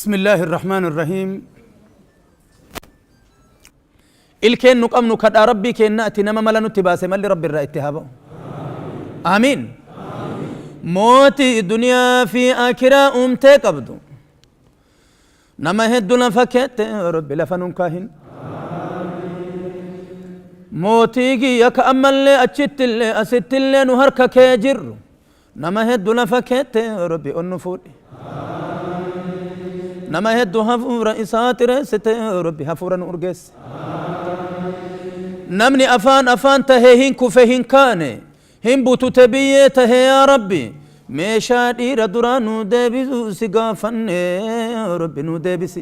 بسم الله الرحمن الرحيم. Ilkeen nu qabnu kadhaa Rabbii keennaati, nama mala nutti baase malli Rabbi irraa itti haa ba'u. Aamiin. Mootii duniyaa fi akiraa uumtee qabdu. Nama hedduu lafa keette, Rabbi lafa nun kaahin. Mootii kiyya ka ammallee achittillee asittillee nu harka kee jirru. Nama hedduu lafa keette, Rabbi ol nu fuudhi. Nama hedduu hafuura isaa xireessite, Rabbi hafuura nu urgeesse. Namni afaan afaan tahee hin kufe hin kaane, hin butute biyyee tahe, yaa Rabbi meeshaa dhiira duraa nu deebisu si gaafanne, Rabbi nu deebisi.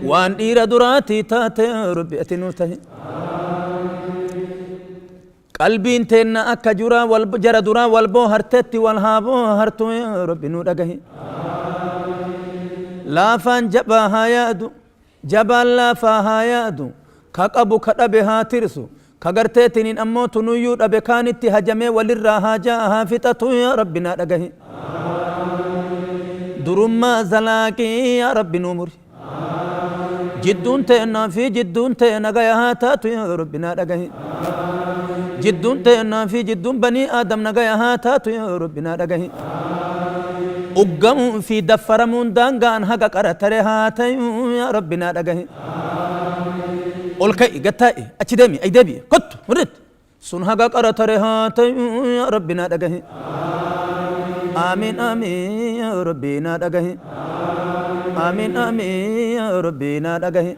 Waan dhiira duraatii taate, Rabbi ati nu tahe. Qalbiin teenna akka juraa wal jara duraa wal boohartetti wal haa boohartu, yaa Rabbi nu dhagahi. Laafaan jabaa haa yaadu, jabaan laafaa haa yaadu, ka qabu ka dhabe haa tirsu, ka garteetiniin ammoo tunuyyuu dhabe kaanitti hajamee walirraa haajaa haa fixatu, yaa Rabbi naa dhagahi. Durummaa zalaaqii, yaa Rabbi nuu muri. Jidduun teennaa fi jidduun tee nagaya haa taatu, yaa Rabbi naa dhagahi. Jidduun teennaa fi jidduun banii Aadam nagaya haa taatu, yaa Rabbi naa dhagahi. Uggamuu fi daffaramuun daangaan haga qara tare haa tayuu, yaa Rabbi naa dhagahi. Ol ka'i, gad taa'i, achi deemi, ay deebi'i, kottu, murrit. Sun haga qara tare haa tayuu, yaa Rabbi naa dhagahi. Amiin amiin, yaa Rabbi naa dhagahi. Amiin amiin, yaa Rabbi naa dhagahi.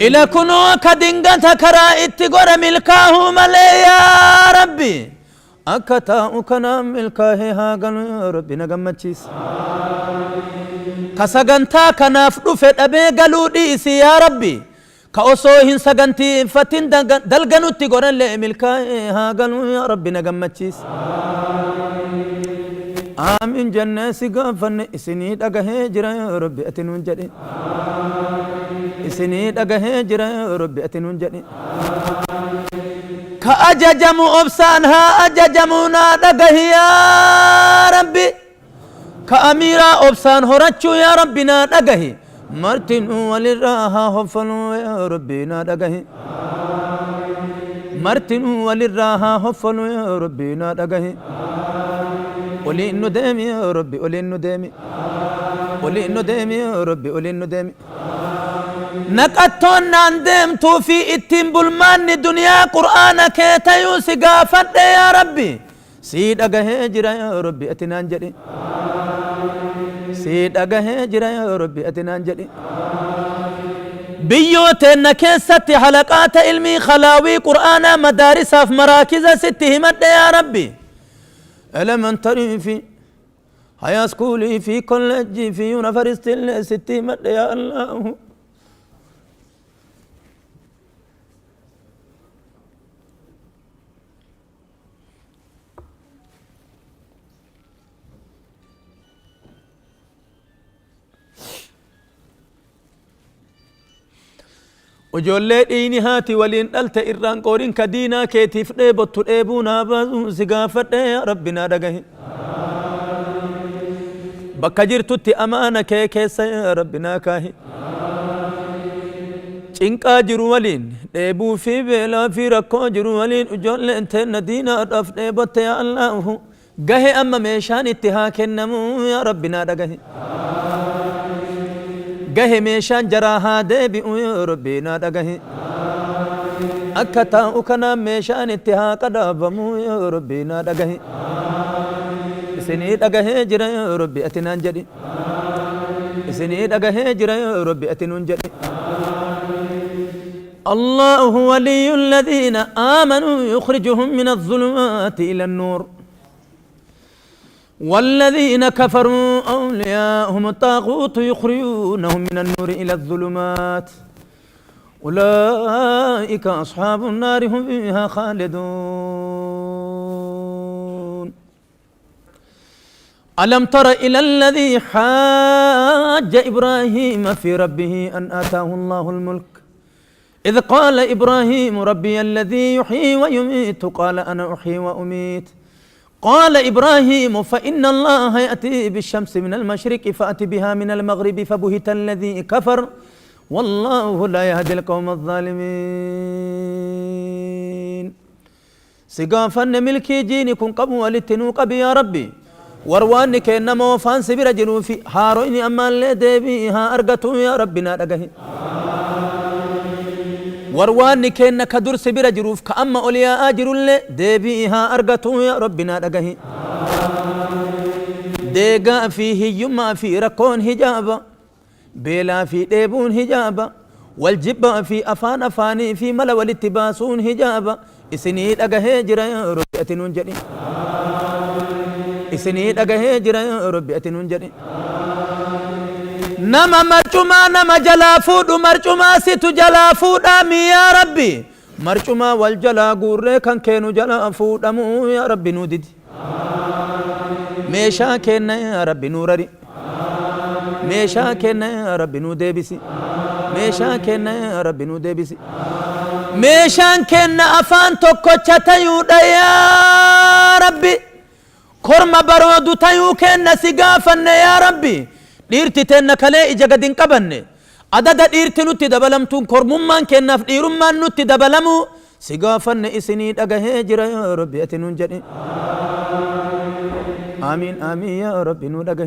Ila kunoo ka dingata karaa itti godha milkaahuu malee, yaa Rabbi akka taa'u kanaan milkaahee haa galu, yaa Rabbi na gammachiisi. Ka sagantaa kanaaf dhufe dhabee galuu dhiisi, yaa Rabbi. Ka osoo hin sagantiifatin dalganutti godhallee milkaa'ee haa galu, yaa Rabbi na gammachiisi. Aamin jennee si gaafanne, isinii dhagahee jira, yaa Rabbi ati nuun jedhi. Isinii dhagahee jira, yaa Rabbi ati nuun jedhi. Ka ajajamu obsaan haa ajajamu, naa dhagahi yaa Rabbi. Ka amiiraa obsaan horachuu, yaa Rabbi naa dhagahi. Martinuu walirraa haa hoffaluu, yaa Rabbi naa dhagahi. Martinuu walirraa haa hoffaluu, yaa Rabbi naa dhagahi. Oliin nu deemi, yaa Rabbi, oliin nu deemi. Oliin nu deemi, yaa Rabbi, oliin nu deemi. Naqattoon naan deemtuu fi ittiin bulmaanni duniyaa Qur'aana kee tayuu si gaafadhe, yaa Rabbi. Sii dhagahee jira, yaa Rabbi ati naan jedhi. Sii dhagahee jira, yaa Rabbi ati naan jedhi. Biyyoo teenna keessatti halaqaata ilmii khalaawii Qur'aanaa madaarisaaf maraakiza sitti himadhe, yaa Rabbi. Elementary fi high schoolii fi kolleejjii fi yuunivarsiitii sitti himadhe, yaa Allahu. Ijoollee dhiini haati waliin dhalte irraan qoorin, ka diinaa keetiif dheebottu dheebuu naa baasu si gaafadhe, yaa Rabbi naa dhagahi. Bakka jirtutti amaana kee keessa, yaa Rabbi naa kaahi. Cinqaa jiru waliin, dheebuu fi beelaa fi rakkoo jiru waliin ijoolleen teenna diinaadhaaf dheebotte, yaa Allahu gahe amma meeshaan itti haa kennamu, yaa Rabbi naa dhagahi. Gahe meeshaan jaraa haa deebi'u, yaa Rabbi naa dhagahi. Akka taa'u kanaan meeshaan itti haa qadaabamu, yaa Rabbi naa dhagahi. Isinii dhagahee jira, yaa Rabbi ati naan jedhi. Isinii dhagahee jira, yaa Rabbi ati nuun jedhi. الله ولي الذين آمنوا يخرجهم من الظلمات إلى النور والذين كفروا أولياءهم الطاغوت يخرجونهم من النور إلى الظلمات أولئك أصحاب النار هم فيها خالدون. ألم تر إلى الذي حاج إبراهيم في ربه أن آتاه الله الملك إذ قال إبراهيم ربي الذي يحيي ويميت قال أنا أحيي وأميت. قال إبراهيم فإن الله يأتي بالشمس من المشرق فأت بها من المغرب فبهت الذي كفر والله لا يهدي القوم الظالمين. سقافن ملكي جيني كن قبو ولتنو قبي يا ربي ورواني كإنما وفان سبير جنوفي هارويني أما اللي ديبيها أرقتو يا ربي نارقه ورواني كإن كدر سبير جروف كأما أولياء أجر اللي ديبيها أرقتو يا ربي نارقه ديقا فيه يما في ركون هجابا بلا في ديبون هجابا والجبا في أفان أفاني في ملا والاتباسون هجابا إسني أجا هجرا يا ربي أتنون جري إسني أجا هجرا يا ربي أتنون جري نما مرجما نما جلا فود مرجما ست جلا فود أمي يا ربي مرجما والجلا قرر كان كانوا جلا فود أمو يا ربي نودد ميشا كنا يا ربي نورري ميشا كنا يا ربي نودبسي ميشا كنا يا ربي نودبسي ميشان كنا أفان توكو تيو يا ربي كرم برودو تيو كنا سقافن يا ربي ديرتي تنا كلي إجا قدين قبن عدد ديرتي نتي دبلمتون كرممان كنا فديرمان نتي دبلمو سقافن إسني دقا هجر يا ربي أتنون جري آمين آمين يا ربي نو دقا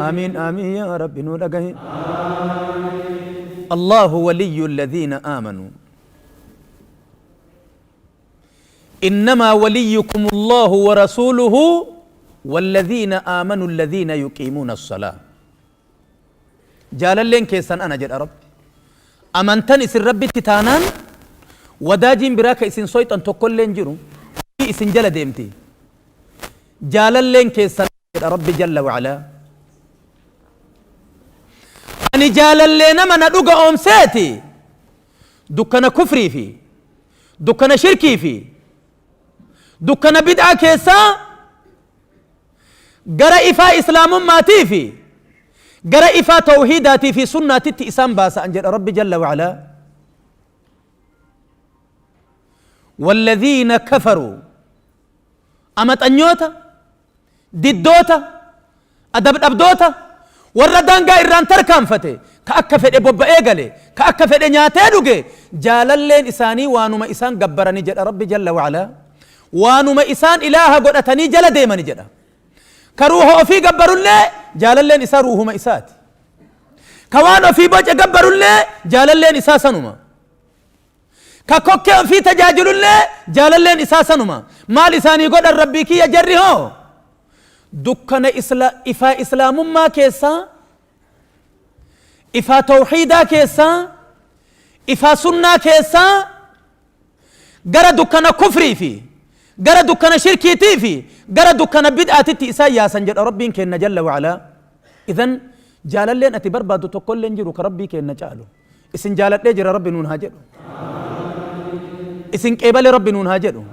آمين آمين يا ربي نو دقا. الله ولي الذين آمنوا إنما وليكم الله ورسوله والذين آمنوا الذين يقيمون الصلاة. جاللين لين كيسان أنا جل رب أمنتني سر ربي تتانان وداجين براك إسن صويت أن تقول لين جرو إسن جل ديمتي جاللين كيسان ربي جل وعلا أني جاللين من أدوغ أمساتي دكنا كفري في دكنا شركي في دكنا بدعة كيسا قرأ إفا إسلام ماتي في قرأ إفا توحيداتي في سنة تي إسام باسا أنجل ربي جل وعلا. والذين كفروا أمت أنيوتا ديدوتا أدب أبدوتا warra daangaa irraan tarkaanfate ka akka fedhe bobba'ee gale ka akka fedhe nyaatee dhuge jaalalleen isaanii waanuma isaan gabbaranii jedha rabbi jalla wa'alaa waanuma isaan ilaaha godhatanii jala deemani jedha ka ruuha ofii gabbarullee jaalalleen isaa ruuhuma isaati ka waan ofii boce gabbarullee jaalalleen isaa sanuma ka kokkee ofii tajaajilullee jaalalleen isaa sanuma maal isaanii godhan rabbii kiyya jarri hoo دكنا إفا إسلام ما كيسا إفا توحيدا كيسا إفا سنة كيسا غرا دكنا كفري في غرا دكنا شركي في غرا دكنا بدعة تي إسا يا سنجد ربي كن جل وعلا. إذن جالل لين أتي بربادو تقول لين جروك ربي كن جالو إسن جالت لجر ربي نون هاجرو إسن قبل ربي نون هاجرو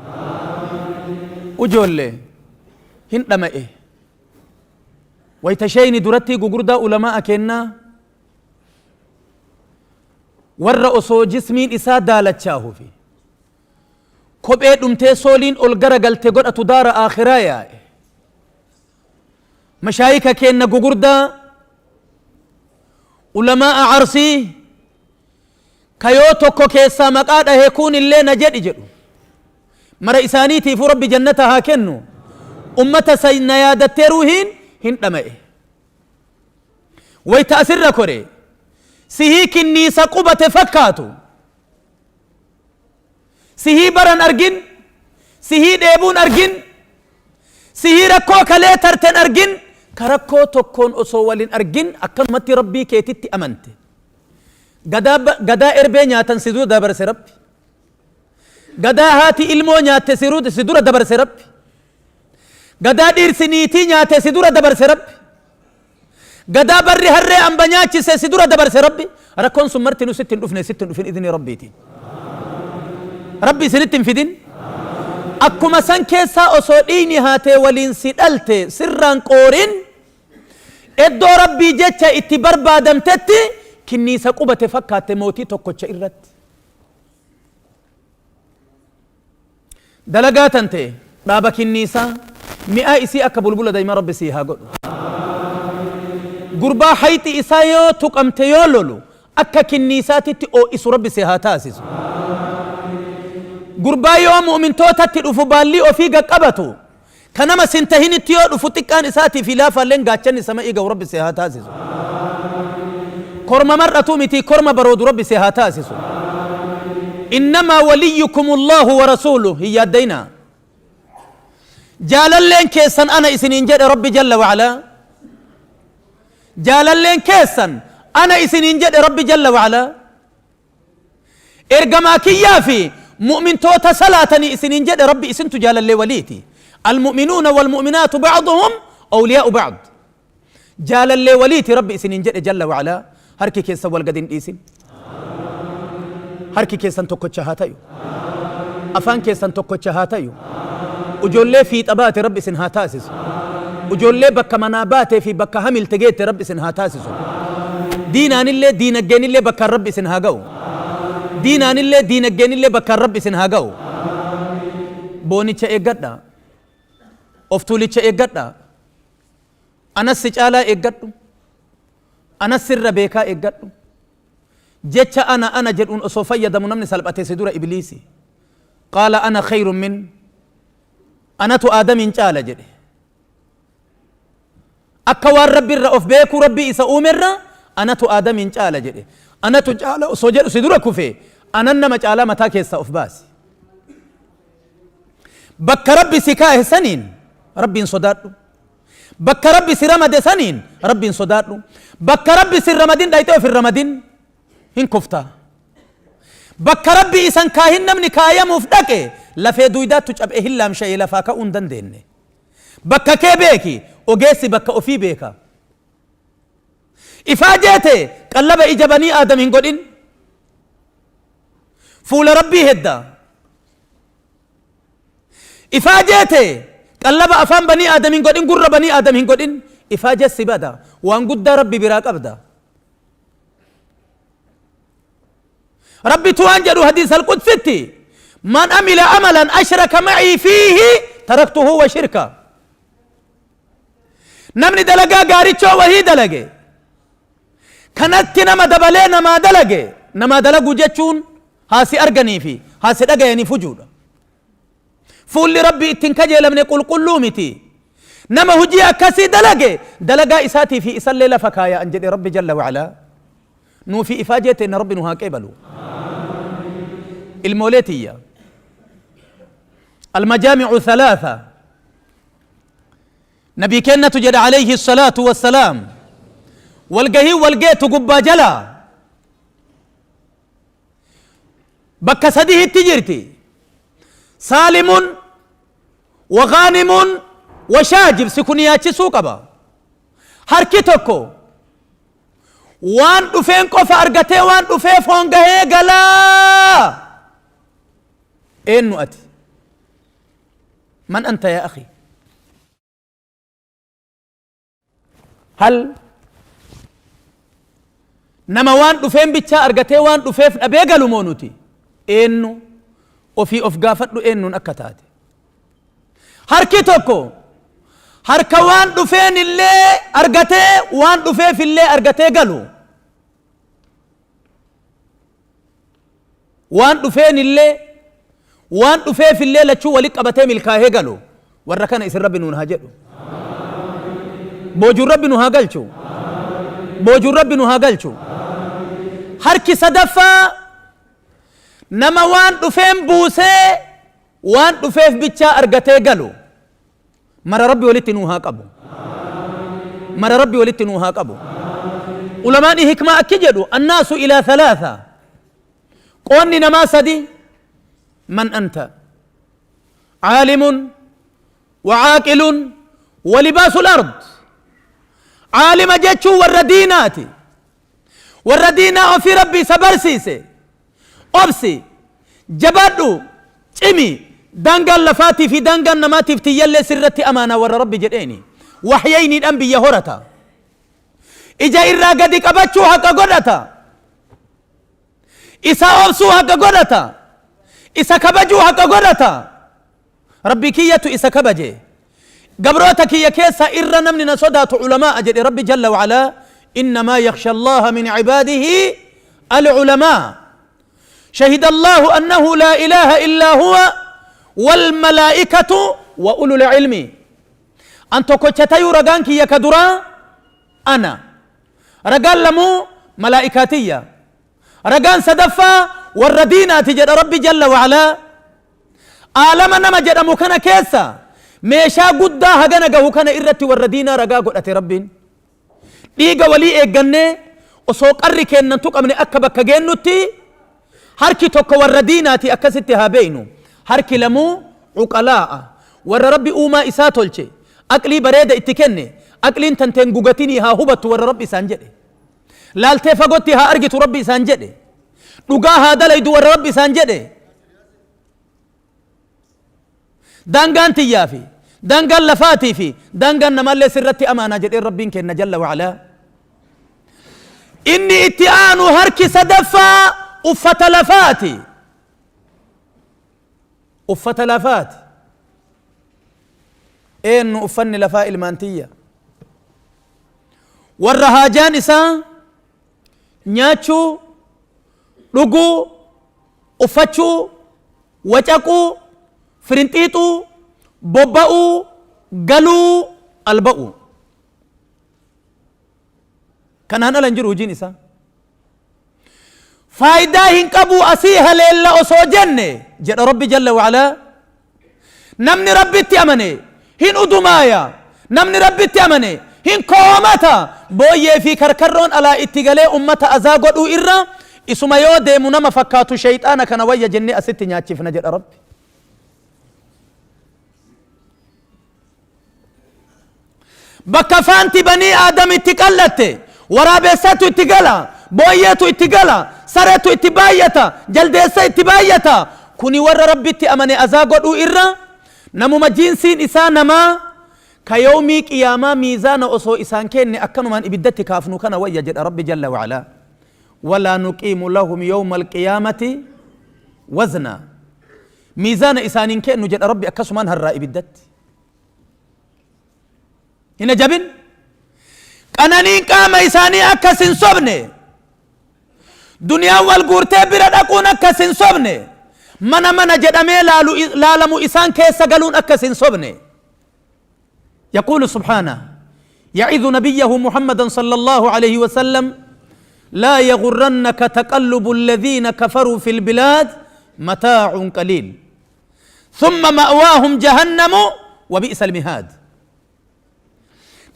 وجول لي هند ما إيه ويتشيني درتي غغردا علماء كنا ور أسو جسمين إسا دالتشاهو في كوبي دمتي سولين أول غرغلتي قد أتدار آخرايا مشايكا كنا غغردا علماء عرسي كيوتو كوكيسا مقاده هيكون اللي نجد جدو مر إسانيتي في ربي جنتها كنو أمة سيدنا يا دتروهين هند مئه ويتأثر كوري سهيك النيسا قبة فكاتو سهي بران أرجن سهي ديبون أرجن سهي ركو كليترتن أرجن كركو تكون أصولين أرجن أكمتي ربي كيتتي أمنت غدا إربين سيدو دبر سربي غدا هاتي إلمو نيات سيدو دبر سربي غدا ديرسنيتي نياتي سيدورا دبر سرب غدا بري هري أم بنياتي سيدورا دبر سربي ركون سمرتي ستين دفن ستين دفن إذن ربيتي ربي سنتين في دين أكما سن كيسا أصوليني هاتي ولين سيدالتي سران قورين إدو ربي جيتشا اتبر بادم تتي كنيسة قبة فكاتي موتي توكوتشا إرت دلقاتنتي Dhaaba kinniisaa mi'aa isii akka bulbula dayma Rabbi sii haa godhu. Gurbaa hayxi isaa yoo tuqamte yoo lolu akka kinniisaatitti oo'isu Rabbi si haa taasisu. Gurbaa yoo mu'mintootatti dhufu baallii ofii gaqqabatu ka nama sin tahinitti yoo dhufu xiqqaan isaatii fi laafaalleen gaachanni sama'ii ga'u Rabbi si haa taasisu. Korma mar'atuu mitii korma baroodu Rabbi si haa taasisu. Innamaa waliyyukumullaahu wa rasuuluh hin yaaddayinaa. Jaalalleen keessan ana isiniin jedhe Rabbi jalla wa'alaa. Jaalalleen keessan ana isiniin jedhe Rabbi jalla wa'alaa. Ergamaa kiyyaa fi mu'mintoota salaatanii isiniin jedhe Rabbi isintu jaalallee waliiti. Almu'minuuna walmu'minaatu ba'duhum awliyaa'u ba'd. Jaalallee waliiti Rabbi isiniin jedhe jalla wa'alaa. Harki keessan wal gad hin dhiisin. Harki keessan tokkocha haa tayu. Afaan keessan tokkocha haa tayu. Ujoollee fiixa baate Rabbi isin haa taasisu. Ujoollee bakka manaa baatee fi bakka hamilte geette Rabbi isin haa taasisu. Diinaanillee diinaggeenillee bakkaan Rabbi isin haa ga'u. Diinaanillee diinaggeenillee bakkaan Rabbi isin haa ga'u. Boonicha eeggadha. Of tuulicha eeggadha. Anas si caalaa eeggadhu. Anas sirra beekaa eeggadhu. Jecha ana ana jedhuun osoo fayyadamu namni salphate si dura ibliisi. Qaala ana khayrun min anatu aadamiin caala jedhe. Akka waan Rabbi irra of beekuu Rabbii isa uumerra anatu aadamiin caala jedhe. Anatu caala osoo jedhu si dura kufe anan nama caalaa mataa keessaa of baasi. Bakka Rabbi si kaa'e saniin Rabbiin sodaadhu. Bakka Rabbi si ramade saniin Rabbiin sodaadhu. Bakka Rabbi si hin ramadin dhayxee of hin ramadin hin kufta. Bakka Rabbi isan kaahin namni kaayamuuf dhaqe lafee duuydaattu caphee hin laamsha'ee lafaa ka'uu hin dandeenne. Bakka kee beeki ogeessi bakka ofii beeka. Ifaajee tee qallaba ija banii Aadam hin godhin. Fuula Rabbii hedda. Ifaajee tee qallaba afaan banii Aadam hin godhin gurra banii Aadam hin godhin. Ifaajee si bada. Waan guddaa Rabbi biraa qabda. Rabbitu waan jedhu hadiis al-qudsitti man amila amalan ashraka macii fiihi taraktuhu wa shirka. Namni dalagaa gaarichoo wahii dalage kanatti nama dabalee namaa dalage namaa dalaguu jechuun haa si arganii fi haa si dhagayaniif hujuudha. Fuulli Rabbi ittiin kajeelamne qulqulluu miti. Nama hujii akkasii dalage dalagaa isaatii fi isallee lafa kaaya an jedhe Rabbi jalla wa'alaa. Nuu fi ifaajee teenna Rabbi nu haa qeebalu. Ilmoolee tiyya. Almajaami'u thalaatha. Nabii keennatu jedha alayhi salaatu wassalaam. Walgahii walgeetu gubbaa jalaa. Bakka sadihitti jirti. Saalimun wa ghaanimun wa shaajib si kun yaachisuu qaba. Harki tokko waan dhufeen qofa argatee waan dhufeef hongahee galaa. Eennu ati? Man anta yaa akhi? Hal nama waan dhufeen bichaa argatee waan dhufeef dhabee galu moo nuti? Eennu? Ofii of gaafadhu eennuun akka taate. Harki tokko harka waan dhufeen illee argatee waan dhufeef illee argatee galu. Waan dhufeen illee waan dhufeef illee lachuu wali qabatee milkaahee galu. Warra kana isin Rabbi nuun haa jedhu. Boojuun Rabbi nu haa galchu. Boojuun Rabbi nu haa galchu. Harki sadaffaa nama waan dhufeen buusee waan dhufeef bichaa argatee galu. Mara Rabbi walitti nuu haa qabu. Mara Rabbi walitti nuu haa qabu. Ulamaani hikmaa akki jedhu annaasu ilaa thalaatha. Qoonni namaa sadi man anta caalimun wa caaqilun wa libaasul ard. Caalima jechuun warra diinaati. Warra diinaa ofii Rabbi isa barsiise. Obsi, jabaadhu, cimi, daangaan lafaatii fi daangaan namaatiif tiyyallee sirratti amaanaa warra Rabbi jedheeni. Wahyayniidhaan biyya horata. Ija irraa gadi qabachuu haqa godhata. Isa obsuu haqa godhata. Isa kabajuu haqa godhata. Rabbi kiyyatu isa kabaje. Gabroota kiyya keessa irra namni na sodaatu ulamaa'a jedhe Rabbi jalla wa'alaa. Innamaa yakhsha Allaha min cibaadihi al-ulamaa. شهد الله أنه لا إله إلا هو والملائكة وأولو العلم. أنت كوتشتايو رقانك يا كدرا أنا رقان لمو ملائكاتية رقان سدفا والردينة تجد ربي جل وعلا. آلما نما جد مكان كيسا ميشا قدا هغانا قهو كان إرتي والردينة رقا قد ربين ديغا ولي إيقاني وسوق أريكين ننتوك أمني أكبك كجنوتي harki tokko warra diinaati akkasitti haa beeynu. Harki lamuu cuqalaa'a warra Rabbi uumaa isaa tolche aqlii bareeda itti kenne aqliin tanteen gugatinii haa hubattu warra Rabbi isaan jedhe laaltee fagootti haa argitu Rabbi isaan jedhe dhugaa haa dalaydu warra Rabbi isaan jedhe. Daangaan tiyyaa fi daangaan lafaatii fi daangaan namaallee sirratti amaanaa jedheen Rabbiin kenna jalla wa'alaa. Inni itti aanu harki sadaffaa uffata lafaati. Uffata lafaati. Eenyu uffanni lafaa ilmaan tiyya? Warra haajaan isaa nyaachuu, dhuguu, uffachuu, wacaquu, firinxiixuu, bobba'uu, galuu, alba'uu. Kanaan ala hin jiru hojiin isaa. Faayidaa hin qabu asii haleella osoo jenne jedha Rabbi jalla wa'alaa. Namni Rabbitti amane hin udumaaya. Namni Rabbitti amane hin koomata. Booyyee fi karkarroon alaa itti galee ummata azaa godhuu irra isuma yoo deemu nama fakkaatu shayxaana kana wayya jennee asitti nyaachifna jedha Rabbi. Bakka faanti banii Aadam itti qal'atte waraabessatu itti gala, booyyeetu itti gala, sareetu itti baay'ata, jaldeessa itti baay'ata. Kuni warra Rabbitti amane azaa godhuu irra namuma jinsiin isaa namaa ka yawmii qiyaamaa miizaana osoo isaan kenne akkanumaan ibiddatti kaafnu kana wayya jedha Rabbi jalla wa'alaa. Walaa nuqiimu lahum yawma alqiyaamati wazna. Miizaana isaaniin kennu jedha Rabbi akkasumaan harraa ibiddatti. Hin ajabin. Qananiin qaama isaanii akkas hin sobne. Duniyaan wal guurtee bira dhaquun akkas hin sobne. Mana mana jedhamee laalamu isaan keessa galuun akkas hin sobne. يقول سبحانه يعظ نبيه محمدا صلى الله عليه وسلم لا يغرنك تقلب الذين كفروا في البلاد متاع قليل ثم مأواهم جهنم وبئس المهاد.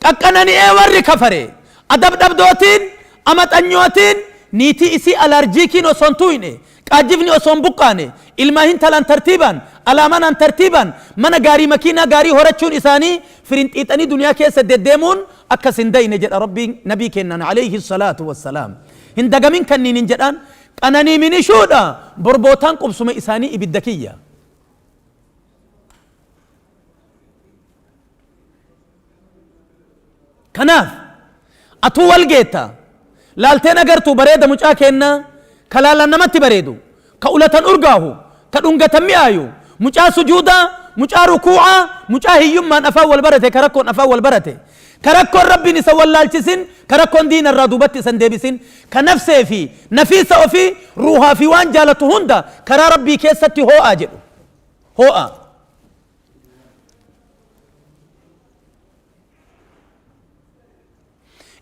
ققنني اي وري كفري ادب دبدوتين امت انيوتين نيتي اسي الارجيكين وسنتويني قاجفني وسن بقاني ilma hintalan tartiiban alaamanaan tartiiban mana gaarii makiinaa gaarii horachuun isaanii firinxiixanii duniyaa keessa deddeemuun akkas hin dayne jedha Rabbiin nabii kennan alayhi salaatu wassalaam. Hin dagamin kanniin hin jedhaan qananii minishuudha borbootaan qubsuma isaanii ibidda kiyya. Kanaaf atuu wal geetta laalteen agartuu bareeda mucaa kennaa ka laalaan namatti bareedu ka ulatan urgaahu ka dhungatan mi'aayu mucaa sujuudaa mucaa rukuucaa mucaa hiyyummaan afaan wal barate ka rakkoon afaan wal barate ka rakkoon Rabbiin isa wallaalchisin ka rakkoon diina irraa duubatti isan deebisin ka nafsee fi nafiisa ofii ruuhaa fi waan jaalatu hunda karaa Rabbii keessatti hoo'aa jedhu hoo'aa.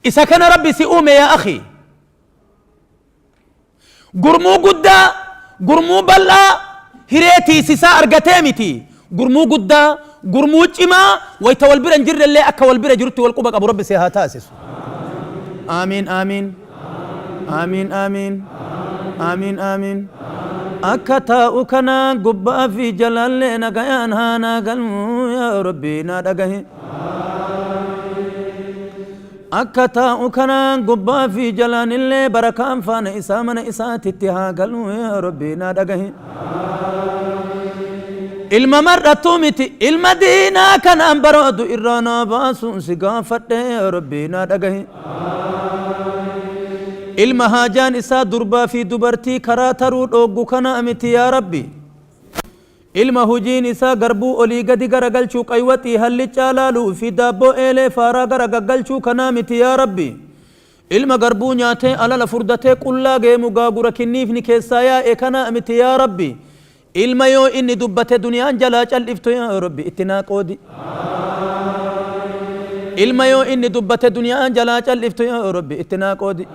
Isa kana Rabbi si uume yaa akhi. Gurmuu guddaa, gurmuu bal'aa hiree tiisisaa argatee miti. Gurmuu guddaa, gurmuu cimaa wayta wal bira hin jirrellee akka wal bira jirutti wal quba qabu Rabbi si haa taasisu. Aamiin aamiin. Aamiin aamiin. Aamiin aamiin. Akka taa'u kana gubbaa fi jalaallee nagayaan haa naa galmu yaa Rabbi naa dhagahi. Akka taa'u kana gubbaa fi jalaanillee barakaan faana isaa mana isaatitti haa galu yaa Rabbi naa dhagahi. Ilma mar'attuu miti ilma diinaa kanaan baroodu irraa naa baasuun si gaafadhe yaa Rabbi naa dhagahi. Ilma haajaan isaa durbaa fi dubartii karaa taruu dhooggu kana miti yaa Rabbi. Ilma hujiin isaa garbuu olii gadi garagalchuu, qaywaxii hallichaa laaluu fi daabboo eelee faaraa gara gaggalchuu kanaa miti yaa Rabbi. Ilma garbuu nyaatee alala furdatee qullaa geemu gaagura kinniifni keessaa yaa'e kanaa miti yaa Rabbi. Ilma yoo inni dubbate duniyaan jalaa cal'iftu yaa Rabbi itti naa qoodi. Ilma yoo inni dubbate duniyaan jalaa cal'iftu yaa Rabbi itti naa qoodi.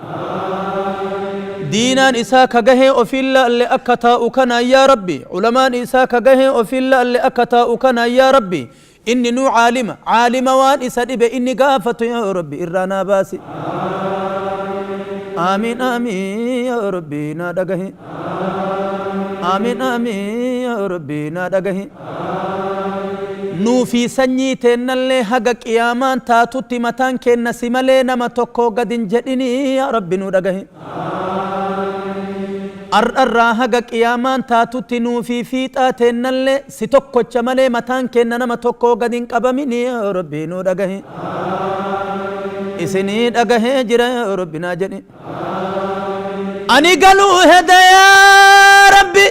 Diinaan isaa ka gahee ofiin laalle akka taa'u kanaan yaa Rabbi. Ulamaan isaa ka gahee ofiin laalle akka taa'u kanaan yaa Rabbi. Inni nuu caalima, caalima waan isa dhibe inni gaafatu yaa Rabbi irraa naa baasi. Aamiin aamiin yaa Rabbi naa dhagahi. Aamiin aamiin yaa Rabbi naa dhagahi. Nuu fi sanyii teennallee haga qiyaamaan taatutti mataan keenna si malee nama tokko gad hin jedhinii yaa Rabbi nuu dhagahi. Ar'arraa haga qiyaamaan taatutti nuu fi fiixaa teennallee si tokkocha malee mataan keenna nama tokkoo gad hin qabaminii yaa Rabbi nuu dhagahi. Isinii dhagahee jira yaa Rabbi naa jedhi. Ani galuu heda yaa Rabbi,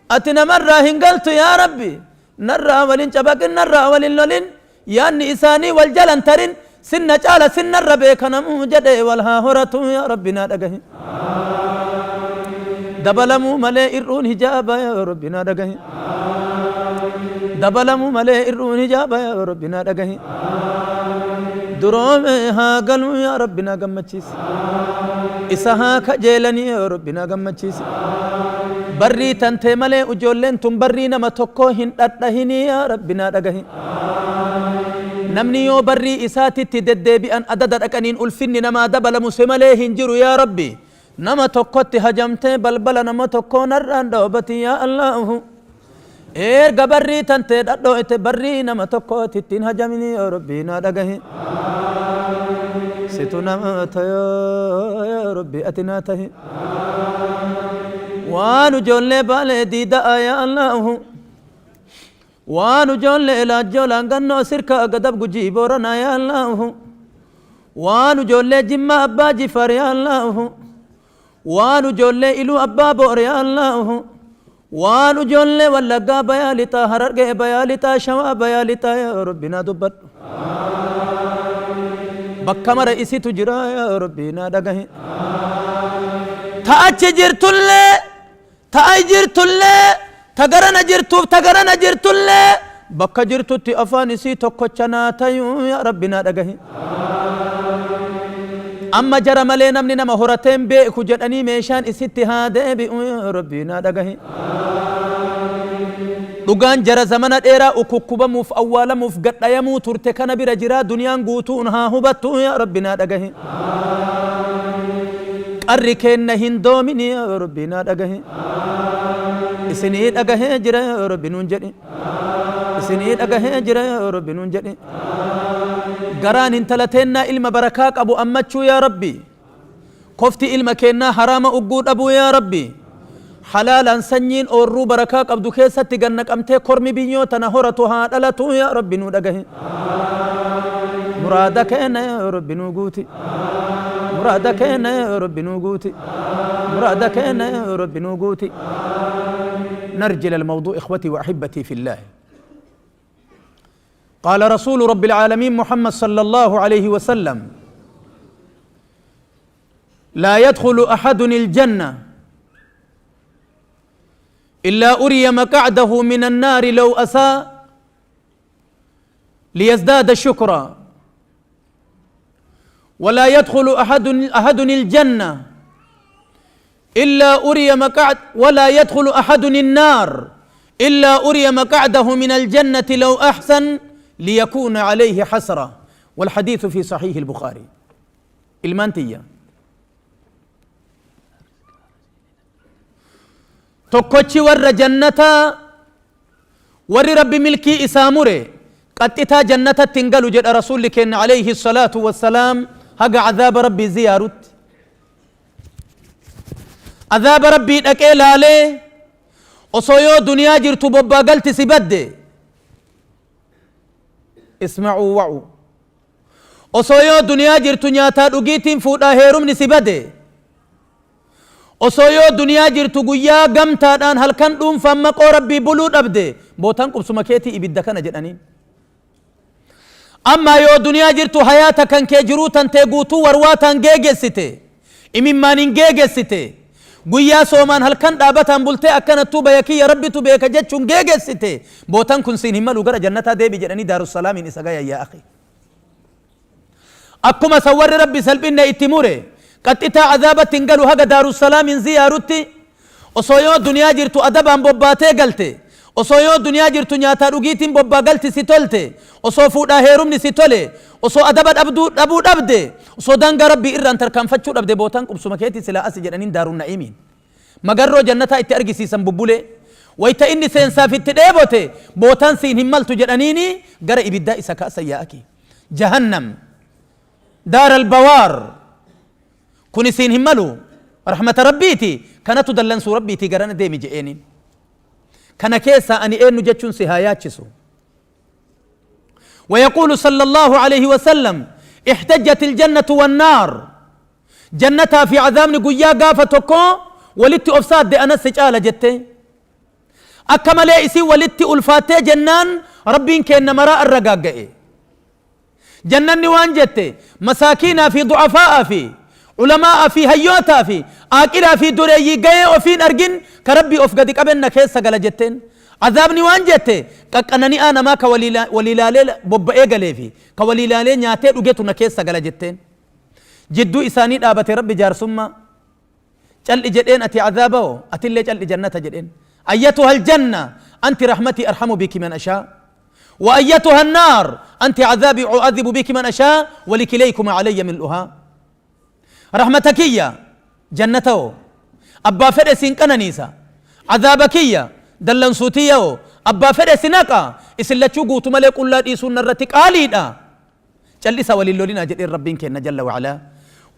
ati namarraa hin galtu yaa Rabbi. Narraa wal hin cabaqin, narraa wal hin lolin, yaanni isaanii wal jala hin tarin, sinna caala sinnarra beeka namuu jedhee wal haa horatu yaa Rabbi naa dhagahi. Dabalamuu malee ir'uun hijaaba yaa Rabbi naa dhagahi. Dabalamuu malee ir'uun hijaaba yaa Rabbi naa dhagahi. Duroome haa galuu yaa Rabbi naa gammachiisi. Isa haa kajeelanii yaa Rabbi naa gammachiisi. Barrii tantee malee ujoolleen tun barrii nama tokkoo hin dhadhahinii yaa Rabbi naa dhagahi. Namni yoo barrii isaatitti deddeebi'an adada dhaqaniin ulfinni namaa dabalamu si malee hin jiru yaa Rabbi. Nama tokkotti hajamtee balbala nama tokkoo narraan dhoobati yaa Allaahu. Erga barrii tantee dhadhooyte barrii nama tokkootti ittiin hajamini yaa Rabbi naa dhagahi. Situ nama tayoo yaa Rabbi ati naa tahi. Waan ijoollee Baalee diida'a yaa Allaahu. Waan ujoollee Laajjoo Laangannoo Sirkaa Gadab Gujii Booranaa yaa Allaahu. Waan ujoollee Jimmaa Abbaa Jifaar yaa Allaahu. Waan ujoollee Iluu Abbaa Boor yaa Allaahu. Waan ujoollee Wallaggaa Bayaa Lixaa Harargee Bayaa Lixaa Shawaa Bayaa Lixaa yaa Rabbi naa dubbadhu. Bakka mara isitu jira yaa Rabbi naa dhagahi. Ta achi jirtullee, ta ai jirtullee, ta garana jirtuuf ta garana jirtullee bakka jirtutti afaan isii tokkocha naa tayuu yaa Rabbi naa dhagahi. Amma jara malee namni nama horatee hin beeku jedhanii meeshaan isitti haa deebi'u yaa Rabbi naa dhagahi. Dhugaan jara zamana dheeraa ukukkubamuuf awwaalamuuf gadhayamuu turte kana bira jiraa duniyaan guutuun haa hubattu yaa Rabbi naa dhagahi. Qarri keenna hin doomini yaa Rabbi naa dhagahi. Isinii dhagahee jira yaa Rabbi nuun jedhi. Isinii dhagahee jira yaa Rabbi nuun jedhi. Garaan intala teennaa ilma barakaa qabu ammachuu yaa Rabbi. Kofti ilma keennaa haraama ugguu dhabuu yaa Rabbi. Halaalaan sanyiin oorruu barakaa qabdu keessatti gad naqamtee kormi biyyoo tana horatu haa dhalatu yaa Rabbi nuu dhagahi. Muraada keenna yaa Rabbi nuu guuti. Muraada keenna yaa Rabbi nuu guuti. Muraada keenna yaa Rabbi nuu guuti. نرجع للموضوع إخوتي وأحبتي في الله. قال رسول رب العالمين محمد صلى الله عليه وسلم: لا يدخل أحد الجنة إلا أري مقعده من النار لو أساء ليزداد شكرا، ولا يدخل أحد الجنة إلا أري مقعد ولا يدخل أحد النار إلا أري مقعده من الجنة لو أحسن ليكون عليه حسرة. والحديث في صحيح البخاري. المانتية tokkochi warra jannataa warri Rabbi milkii isaa mure qaxxitaa jannatatti hin galu jedha Rasuulli keenna alayhi salaatu wassalaam haga azaaba Rabbii ziyaarutti. Azaaba Rabbii dhaqee laalee osoo yoo duniyaa jirtu bobbaa galti si badde, isma'uu wa'u, osoo yoo duniyaa jirtu nyaataa dhugiitiin fuudhaa heerumni si bade. Osoo yoo duniyaa jirtu guyyaa gamtaadhaan halkan dhuunfaan maqoo Rabbii buluu dhabde bootaan qubsuma keetii ibidda kana jedhaniin. Ammaa yoo duniyaa jirtu hayaata kan kee jiruu tantee guutuu warwaataan geegessite, imimmaaniin geegessite, guyyaa soomaan halkan dhaabataan bultee akkanattuu baya kiyya Rabbitu beeka jechuun geegessite, bootaan kun siin hin malu gara jannataa deebi jedhanii Daarussalaamiin isa gayan yaa akhi. Akkuma san warri Rabbi salphinna itti mure qaxxitaa azaabatti hin galu haga Daarussalaamiin ziyaarutti. Osoo yoo duniyaa jirtu adabaan bobbaatee galte, osoo yoo duniyaa jirtu nyaataa dhugiitiin bobbaa galti si tolte, osoo fuudhaa heerumni si tole, osoo adaba dhabduu dhabuu dhabde, osoo daangaa Rabbii irraan tarkaanfachuu dhabde bootaan qubsuma keetii silaa asi jedhaniin Daarunna'iimiin. Magarroo jannataa itti argisiisan bubbulee. Wayta inni seensaaf itti dheebote bootaan siin hin maltu jedhaniini gara ibiddaa isa kaasan yaa akii. Jahannam. Daar albawaar. Kuni siin hin malu. Rahmata Rabbiiti. Kanatu dallansuu Rabbiiti garana deemi je'eeniin. Kana keessaa ani eennu jechuun si haa yaachisu. ويقول صلى الله عليه وسلم احتجت الجنة والنار Jannataa fi azaabni guyyaa gaafa tokkoo walitti of saadde anas si caala jettee. Akka malee isiin walitti ulfaattee jennaan Rabbiin keenna maraa irra gaagga'e. Jannanni waan jette masaakiinaa fi du'afaa'aa fi ulamaa'aa fi hayyootaa fi aaqilaa fi dureeyyii gayee ofiin argin ka Rabbii of gadi qaben na keessa gala jetteen. Azaabni waan jette qaqqanani'aa namaa ka walii laalee bobba'ee galee fi ka walii laalee nyaatee dhugetu na keessa gala jetteen. Jidduu isaanii dhaabate Rabbi jaarsummaa. Cal'i jedheen ati azaabawoo atillee cal'i jannata jedheen. Ayyatuha aljanna anti rahmatii arhamu biki man ashaa. Wa ayyatuha annaar anti azaabii u'adhibu biki man ashaa walikileykuma alayya mil'uhaa. Rahmata kiyya jannatawoo abbaa fedhe siin qananiisa. Azaaba kiyya dallansuu tiyyawoo abbaa fedhe si naqa isin lachuu guutu malee qullaa dhiisuun narratti qaaliidha. Cal'isaa wal hin lolinaa jedheen Rabbiin keenna jalla wa'alaa.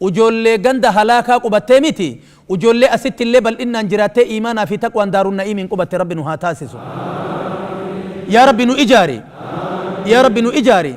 Ujoollee ganda halaakaa qubattee miti, ujoollee asitti illee bal'innaan jiraattee iimaanaa fi taqwaan daarun na'iimiin qubatte Rabbi nu haa taasisu. Yaa Rabbi nu ijaari. Yaa Rabbi nu ijaari.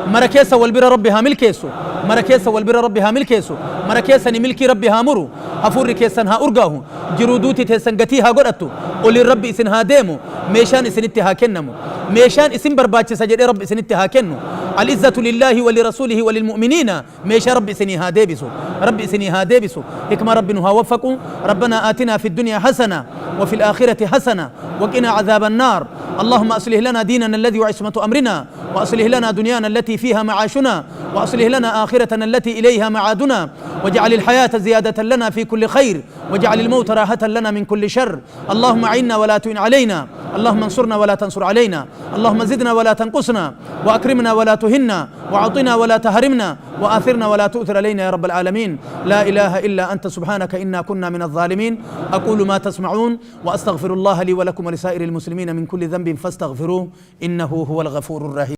Mara keessa wal bira Rabbi haa milkeessu. Mara keessa wal bira Rabbi haa milkeessu. Mara keessani milkii Rabbi haa muru. Hafuurri keessan haa urgaahu. Jiruu duuti teessan gatii haa godhattu. Oliin Rabbi isin haa deemu. Meeshaan isinitti haa kennamu. Meeshaan isin barbaachisa jedhee Rabbi isinitti haa kennu. Al-izzatu lillaahi wa lirasuulihi wa lilmu'miniina meeshaa Rabbi isinii haa deebisu. Rabbi isinii haa deebisu. Hikmaa Rabbi nu haa waffaqu. Rabbanaa aatinaa fi dunyaa hasana wa fil aakhirati hasana wa qinaa azaaba annaar. Allahumma aslih lanaa diinana alladhii huwa ismatu amrinaa wa aslih lanaa dunyaana allatii fiihaa macaashunaa wa aslih lanaa aakhiratana allatii ilayhaa macaadunaa waj'al alhayaata ziyaadatan lanaa fi kulli khayr waj'al almawta raahatan lanaa min kulli sharr. اللهم أعنا ولا تعن علينا، اللهم انصرنا ولا تنصر علينا، اللهم زدنا ولا تنقصنا، وأكرمنا ولا تهنا، وأعطنا ولا تهرمنا، وآثرنا ولا تؤثر علينا يا رب العالمين. لا إله إلا أنت سبحانك إنا كنا من الظالمين. أقول ما تسمعون وأستغفر الله لي ولكم ولسائر المسلمين من كل ذنب فاستغفروه إنه هو الغفور الرحيم.